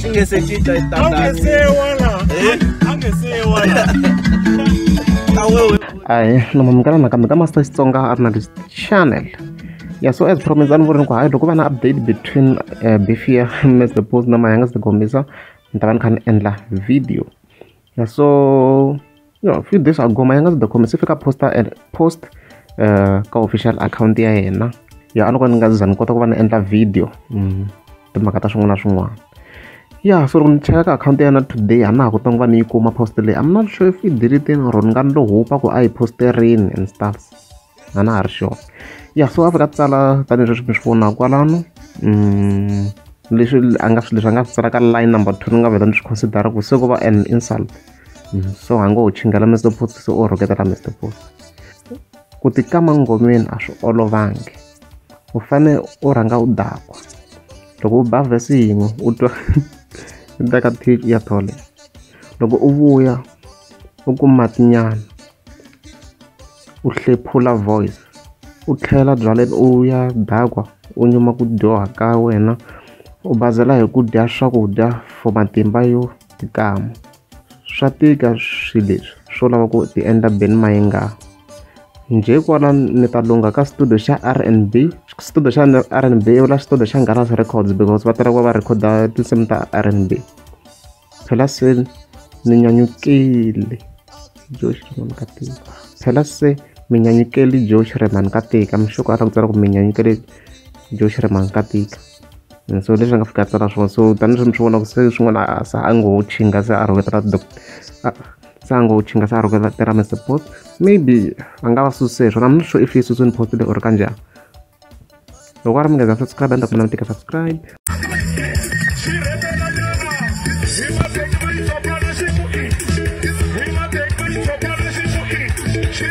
A xi nge se cinca xitandati. Ayi noma mi nakambe ka Master Xitsonga Analyst Channel. Yeah, so as promised, a ni vuri ku hayi loko va na update between beef ya Mr Post na Mayengani the Gomisa, ni ta va ni kha ni endla video. Yeah, so you know, few days ago Mayengani the Gomisa fika posta and post ka official account ya yena. Ya a ni ka ni nga za ni kota ku va ni endla video timhaka ta swin'wana na swin'wana. Yeah, so loko ni cheka ka akhawunti ya yena today a na ha kotanga ku va ni yi kuma post leyi. I'm not sure if yi delete-ini or ni nga ni lo hupa ku a yi poste rini and stuff. A na ha ri sure. Yeah, so a fika tsala tanihileswi mi swi vonaka kwalano. Leswi a nga leswi a nga swi tsala ka line number 2 ni nga vhela ni swi consider ku se ko va an insult. So a ngo ho chingela Mr Post se u rhuketela Mr Post. Ku tikama ngomeni a swi olovangi. U fane u rhanga u dakwa. Loko u ba verse yin'we u twa u teka tik ya toilet. Loko u vuya u kuma matinyana u hlephula voice u tlhela byaleni u ya dakwa u nyuma ku dyoha ka wena u bazela hi ku dya swakudya for matimba yo tikama. Swa tika swilo leswi swo lava ku ti endla Benny Mayengani. Njhe kwala ni ta lungha ka studio xa R&B, studio xa R&B i vula studio xa Nghalas Records because va tala ku va va record-a tinsimu ta R&B. Phela se ni nyanyukile Joe Shirimani ka tika. Phela se mi nyanyukeli Joe Shirimani ka tika. I'm sure ku a ta ku tsala ku mi nyanyukeli Joe Shirimani ka tika. So leswi a nga fika a tsala swona so tanihileswi mi swi vonaka se swin'wana se a ngo chinga se a rhuketela se a ngo chinga se a rhuketela Mr Post. Maybe a nga va suse hi swona. I'm not sure if yi susiwile post leyi or kanjhani. Loko a ri mi nga za subscribe a ni ta kombela mi tika subscribe. She